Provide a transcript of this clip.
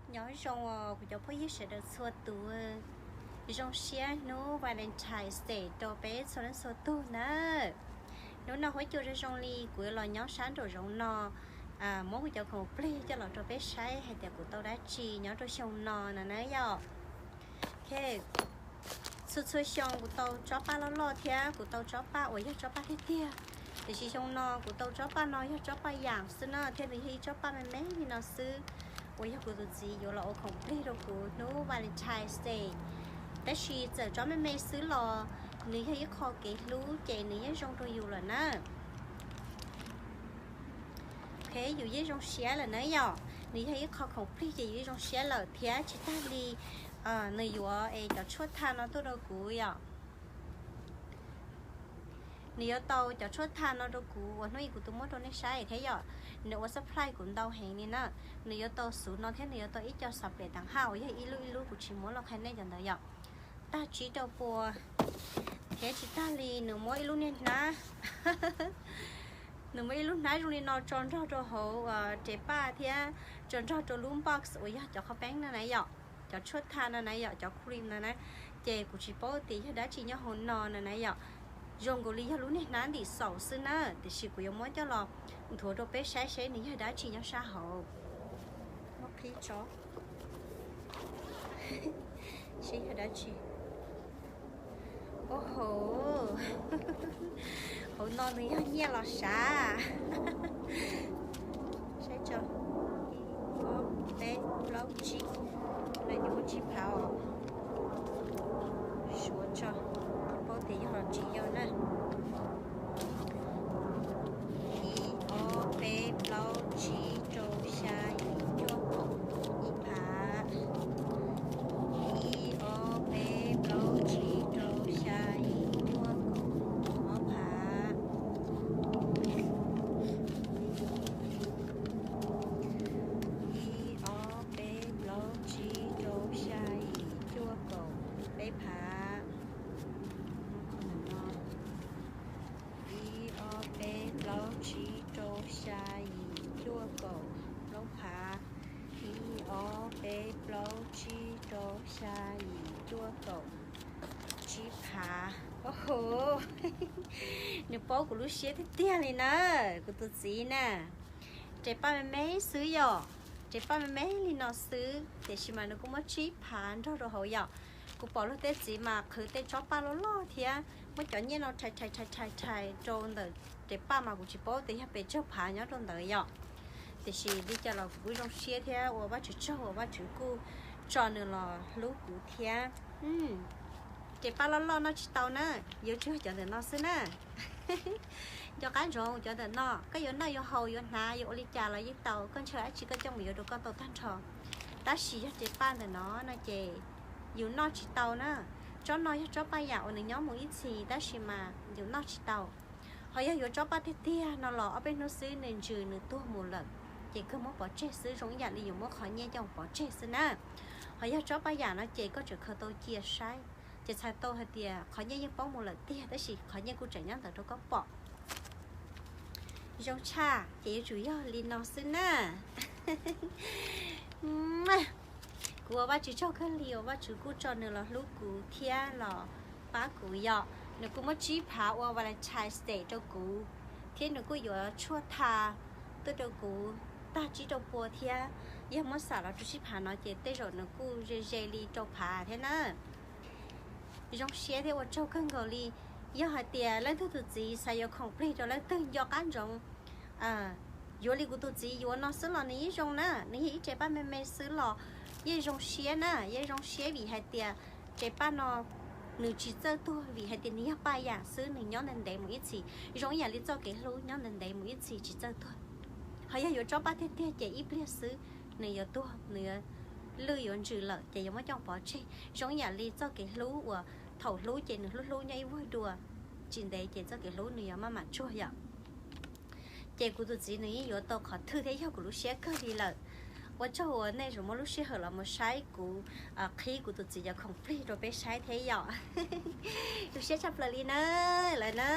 Nyob zoo os kuv cov phooj ywg sawv daws txhua tus, zoo siab hnub Valentine's Day rau peb txhua leej txhua tug na. Hnub no huab cua zoo zoo li kuv yuav los nyob sab nraum zoov no, muab kuv cov khoom plig coj los rau peb saib hais tias kuv tau dab tsi nyob rau xyoo no no na yom. Txhua txhua xyoo kuv tau tsob paj loj loj thiab kuv tau tsob paj uas yog tsob paj tiag tiag, tiam sis xyoo no kuv tau tsob paj no yog tsob paj yam xwb na, thiab nws yog ib tsob paj me me li no xwb, uas yog kuv tus txiv yuav los ua khoom plig rau kuv hnub Valentine's Day. Tab sis txawm tsob me me xwb los nws yog ib qho kev hlub ces nws yeej zoo rau yus lawm na. Ok, yus yeej zoo siab lawm na yom. Nws yog ib qho khoom plig ces yus yeej zoo siab lawm thiab tsis tag li nws yuav es cov tshuaj tha no tuaj rau kuv yom. Nws yuav tau cov tshuaj tha no rau kuv uas hnub ib kuv tus muab rau nej saib thiab yom. Nws ua supply kuv ntau heev li na. Nws yuav tau xuv no thiab nws yuav tau ib co xav pem tas haj uas yog ib lub ib lub kuv tsis muab los qhia nej cov ntawd yom. Tag tsib rau pua thiab tsis tag li nws muab ib lub niag hnab nws muab ib lub hnab zoo li no tso nrog rau hauv res paj thiab tso nrog rau lub box uas yog cov qhov peeb no na yom, cov tshuaj tha no na yom, cov cream no na. Ces kuv tsis paub tias yog dab tsi nyob hauv no no na yom. Zoo nkaus li yog lub niag hnab ntim xaum xwb na, tiam sis kuv yuav muab coj los nthuav rau peb saib seb nws yog dab tsi nyob sab hauv. Muab qhib tso seb yog dab tsi. Hauv no nws yog nyiaj los sav. Saib tso, ib, ob, peb, plaub, tsib, no yus muab tsib phav os. Suav tso, tsis paub tias yog los tsis yog na. Ib, ob, peb, plaub, tsib, rau, xya, yim, cuaj, kaum, ib phav. Ib, ob, peb, plaub, tsib, rau, xya, yim, cuaj, kaum, ob phav. Ib, ob, peb, plaub, tsib, rau, xya, yim, cuaj, kaum, peb phav. Ib, ob, peb, plaub, tsib, rau, xya, yim, cuaj, kaum, plaub phav. Ib, ob, peb, plaub, tsib, rau, xya, yim, cuaj, kaum, tsib phav. Nws paub kuv lub siab tiag tiag li na, kuv tus txiv na. Res paj me me xwb yom, res paj me me li no xwb, tiam sis mas nws kuj muab tsib phav nrog rau hauv yom. Kuv pom luag tej txiv mas qhwv tej tsob paj loj loj thiab muab cov nyiaj no rhais rhais rhais rhais rau ntawm res paj mas kuv tsis paub tias yog pes tsawg phav nyob rau ntawd yom. Tiam sis li cas los kuv kuj zoo siab thiab ua Vajtswv tsaug uas Vajtswv kuj tso nws los hlub kuv thiab. Res paj loj loj noj tsis tau na, yuav tsum yog cov ntawm no xwb na. Nco qab ntsoov cov ntawm no, koj yuav noj yuav haus yuav hnav yuav ua li cas los yeej tau, koj ntshaw dab tsi koj coj mus yuav rau koj tau tag nrho. Tab sis yog res paj ntawm no no ces yus noj tsis tau na. Tsob no yog tsob paj yam uas nws nyob mus ib txhis tab sis mas yus noj tsis tau. Ho yog yuav tsob paj tiag tiag no los ob peb hnub xwb nws ntsws nws tuag mus lawm, ces kawg muab pov tseg xwb, zoo ib yam li yus muab qhov nyiaj coj mus pov tseg xwb na. Ho yog tsob paj yam no ces koj tseem khaws tau cia saib, ces txhais tau hais tias qhov nyiaj yeej poob mus lawm tiag tab sis qhov nyiaj kuj tseem nyob ntawd rau koj pom. Zoo tshaj ces yuav tsum yog li no xwb na. Kuv ua Vajtswv tsaug kawg li uas Vajtswv kuj tso nws los hlub kuv thiab los pab kuv yom. Nws kuj muab tsib phav ua Valentine's Day rau kuv, thiab nws kuj yuav tshuaj tha tuaj rau kuv tag tsib rau pua thiab. Yog muab xam los rau tsib phav no ces tej zaum nws kuj ze ze li rau phav thiab na. Zoo siab thiab ua tsaug kawg nkaus li. Yog hais tias leej twg tus txiv xav yuav khoom plig rau leej twg nco qab ntsoov, yuav li kuv tus txiv yuav no xwb los nws yeej zoo na, nws yog ib res paj me me xwb los yeej zoo siab na, yeej zoo siab vim hais tias res paj no nws tsis txawj tuag vim hais tias nws yog paj yam xwb, nws nyob ntev ntev mus ib txhis, zoo ib yam li txoj kev hlub nyob ntev ntev mus ib txhis tsis txawj tuag. Ho yog yuav tsob paj tiag tiag ces ib pliag xwb nws yuav tuag, nws yuav lwj yuav ntsws lawm ces yuav muab coj pov tseg, zoo ib yam li txoj kev hlub uas thaum hlub ces nws hlub hlub nyob ib vuag dua, tsis ntev ces txoj kev hlub nws yuav maj mam tsuag yom. Ces kuv tus txiv nws yeej yuav tau qhov thwj thiab yog kuv lub siab kawg li lawm. Ua tsaug uas nej tseem muab lub sij hawm los mus saib kuv qhib kuv tus txiv cov khoom plig rau peb saib thiab yom. Zoo siab tshaj plaws li na, lawm na.